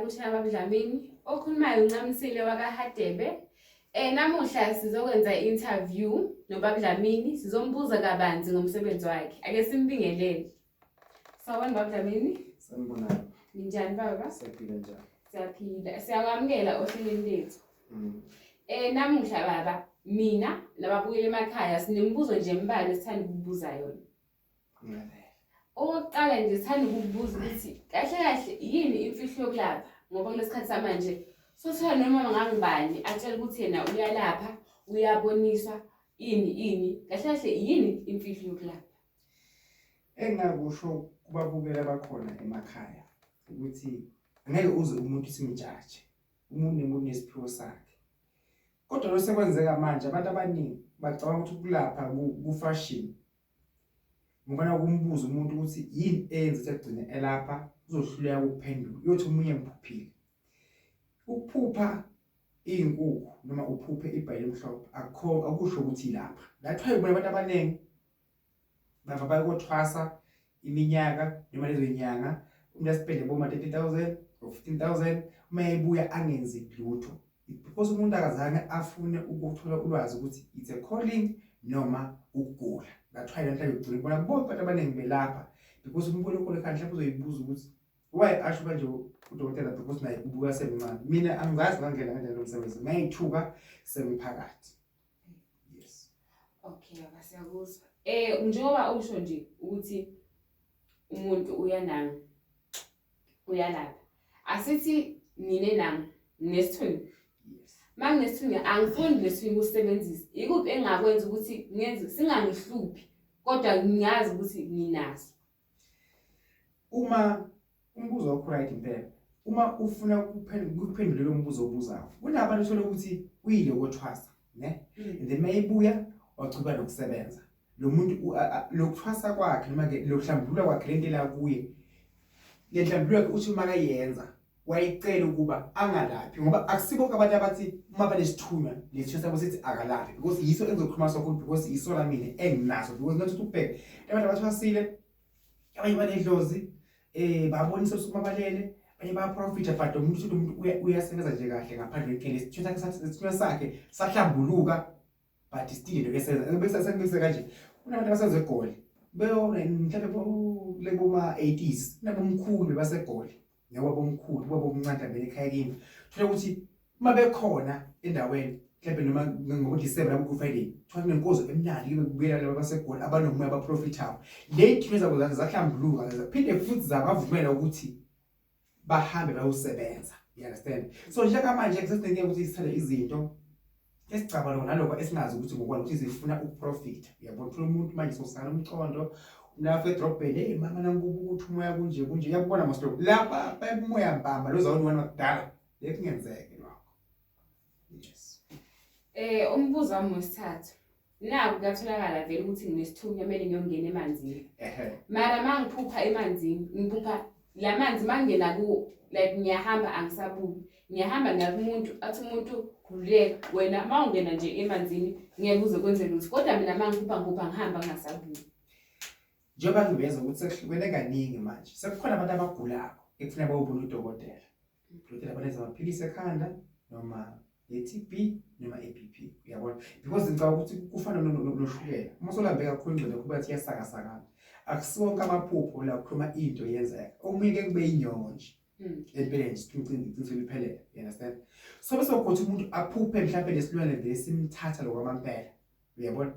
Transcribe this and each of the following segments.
Kuthina babuDlamini. Okhulumayo uNcamisile wakaHadebe. Namuhla sizokwenza i-interview noBaba Dlamini, sizombuza kabanzi ngomsebenzi wakhe. Ake simbingelele. Sawubona Baba Dlamini. Sanibonani. Ninjani baba? Siyaphila njani? Siyaphila. Siyakwamukela ohlelweni lethu. Namuhla baba, mina nababukeli emakhaya sinemibuzo nje embalwa esithanda ukubuza yona. Ngiyabela. Okokuqala nje sithanda ukukubuza ukuthi kahle kahle yini imfihlo yokulapha ngoba kulesikhathi samanje sothola noma ngangibani atshela ukuthi yena uyalapha uyaboniswa ini ini kahle kahle yini imfihlo yokulapha. Engingakusho kubabukeli abakhona emakhaya ukuthi angeke uze umuntu simjaje. Umuntu nemuntu nesiphiwo sakhe. Kodwa lo sekwenzeka manje abantu abaningi bacabanga ukuthi ukulapha ku-fashion. Ngoba kumbuza umuntu ukuthi yini eyenza ukuthi agcine elapha uzohluleka ukuphendula. Uyothi omunye ngiphuphile. Ukuphupha iy'nkukhu noma uphuphe ibhayi elimhlophe akukho akusho ukuthi ilapha. That's why ubona abantu abaningi bava bayothwasa iminyaka noma lezo nyanga umuntu asipende boma 30,000 or 15,000 uma ebuya angenzi lutho because umuntu akazange afune ukuthola ulwazi ukuthi it's a calling noma ukugula. That's why namhlanje ugcina ubona bonke abantu abaningi belapha because umbona ukhona ekhaya mhlawumbe uzoyibuza ukuthi why asho kanje udokotela because naye ubuka semncane. Mina angizazi ngangena kanjani lo msebenzi, ngayithuka sengiphakathi. Yes. Okay baba siyakuzwa. Njengoba usho nje ukuthi umuntu uyanami uyalapha. Asithi mina nami nginesithunywa. Yes. Uma nginesithunywa angifuni lesithunywa ukusebenzisa. Ikuphi engakwenza ukuthi ngenze singangihluphi kodwa ngiyazi ukuthi nginaso. Uma umbuzo wakho right impela, uma ufuna ukuphendula lo mbuzo obuzayo, kunabantu uthola ukuthi uyile kothwasa, ne? And then mayebuya wachuba nokusebenza. Lo muntu lokuthwasa kwakhe noma ke lokuhlambulula kwakhe lento la kuye. Le nhlambululo yakhe uthi uma kayenza wayicela ukuba angalaphi ngoba akusibo bonke abantu abathi uma banesithunywa lesithunywa sabo sithi akalaphi because yiso engizokhuluma sokho because yisona mina enginaso because not ukuthi ubheke abantu abathwasile abanye banedlozi babonisa usuku mabalele abanye bayaprofita but umuntu uthi umuntu uyasebenza nje kahle ngaphandle kwenkele isithunywa sakhe isithunywa sakhe sahlambuluka but still into esebenza bese sengibise kanje kunabantu abasenze egoli beyo mhlawumbe leboma 80s nabomkhulu basegoli nobaba omkhulu ubaba omncane vele ekhaya kimi thola ukuthi uma bekhona endaweni mhlawumbe noma ngoDisemba lapho ku Friday thola kunenkozo emnandi kube kubuyela laba basegoli abanomoya abaprofithayo le thina zabo zahlambuluka zaphinde futhi zabavumela ukuthi bahambe bayosebenza. You understand? So njengamanje kusesinenkinga ukuthi sithole izinto esicabanga naloko esingazi ukuthi ngokwana ukuthi zifuna ukuprofit. Uyabona uthola umuntu manje sosana umcondo lapho edrobheni hey mama nangubu ukuthi umoya kunje kunje uyakubona mos lokho lapha bayakumoya mbamba lo zawoni wena kudala lekungenzeke lokho. Yes. Umbuzo wami wesithathu. Naku kuyatholakala vele ukuthi nginesithunywa kumele ngiyongena emanzini. Mara uma ngiphupha emanzini, ngiphupha la manzi mangena kuwo like ngiyahamba angisabuki. Ngiyahamba ngiya kumuntu athi umuntu khululeka wena uma ungena nje emanzini ngeke uze kwenze lutho. Kodwa mina uma ngiphupha ngiphupha ngihamba ngingasabuki. Njengoba ngiveza ukuthi sekuhlukene kaningi manje, sekukhona abantu abagulako ekufuneka bayobona udokotela. Udokotela balenza amaphilisi ekhanda noma ye-TB noma i-BP uyabona because ngicabanga ukuthi kufana noshukela uma usulambe kakhulu ingqondo yakho bathi iyasakasakana. Akusiwo wonke amaphupho la kukhuluma into yenzeka omunye ke kube inyongo nje empeleni nje iqiniso liphelele, you understand? So bese ukuthi umuntu aphuphe mhlawumbe lesilwane vele simthatha lokwamampela, uyabona?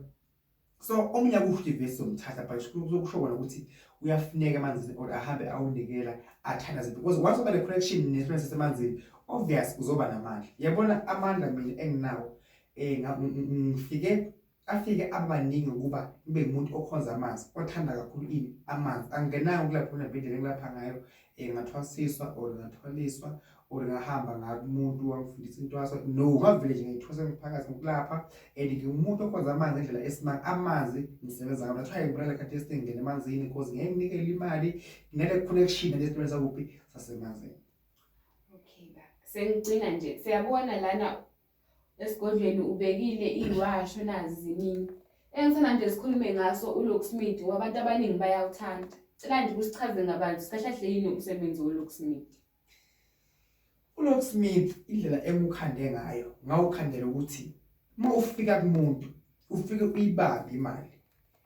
So omunye akusho ukuthi vele sizomthatha but kuzokusho kona ukuthi uyafuneka emanzini or ahambe awunikela athandaze because once uba ne-connection nesilwane sasemanzini obvious uzoba namandla. Uyabona amandla mina enginawo ngifike afike abaningi ukuba ngibe ngumuntu okhonza amanzi othanda kakhulu ini amanzi angingenayo kulapho nabendlela engilapha ngayo ngathwasiswa or ngathwaliswa or ngahamba ngakumuntu wangifundisa intwaso no ngavele nje ngayithwasa ngiphakathi ngokulapha and ngingumuntu okhonza amanzi ngendlela esimanga amanzi ngisebenza ngawo. That's why ngibulala khathi esiningi ngene emanzini because ngeke nginikele imali nginale connection nalesilwane sakuphi sasemanzini. Okay ba sengigcina nje siyabona lana esigodlweni ubekile iwasho nazi ziningi engithanda nje sikhulume ngaso ulocksmith ngoba abantu abaningi bayawuthanda. Cela nje ukusichaze ngabantu kahle kahle yini umsebenzi wolocksmith. ULocksmith indlela engukhande ngayo ngawukhandela ukuthi uma ufika kumuntu ufike uyibambe imali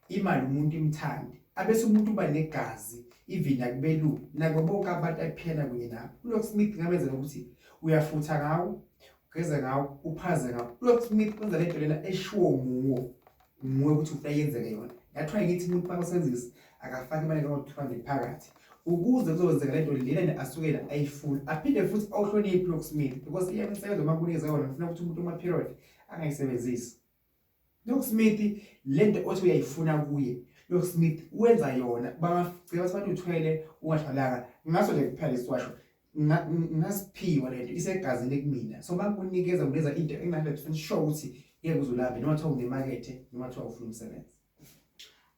imali umuntu imthande abese umuntu uba negazi even nakubelungu nabo bonke abantu aphela kunye nabo. ULocksmith ngamenzela ukuthi uyafutha ngawo, ugeze ngawo, uphaze ngawo. ULocksmith wenza lento lena eshiwo nguwo nguwe ukuthi ufuna yenzeke yona. That's why ngithi umuntu makasebenzisa akafake imali engango-200 phakathi ukuze kuzokwenzeka lento lena asukela ayifuna. Aphinde futhi awuhloniphe uLocksmith because iyamsebenza uma kunikeza yona, ngifuna ukuthi umuntu uma-period angayisebenzisi. Locksmith lento othi uyayifuna kuye, Locksmith wenza yona. Bangagcina bathi abantu uthwele ungathwalanga ngaso nje kuphela isiwasho ngasiphiwa lento isegazini kumina. So makunikeza kunikeza into engi-100% sure ukuthi ngeke uzulambe noma kuthiwa unemakethe noma kuthiwa ufuna umsebenzi.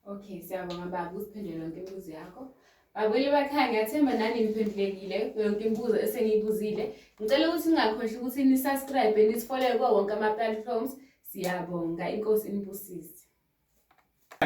Okay, siyabonga baba usiphendule yonke imibuzo yakho. Babuyele bakhaya, ngiyathemba nani niphendulekile yonke imibuzo esengiyibuzile. Ngicela ukuthi ningakhohlwa ukuthi ni-subscribe nisifollowe kuwo wonke ama-platforms. Siyabonga, inkosi inibusise.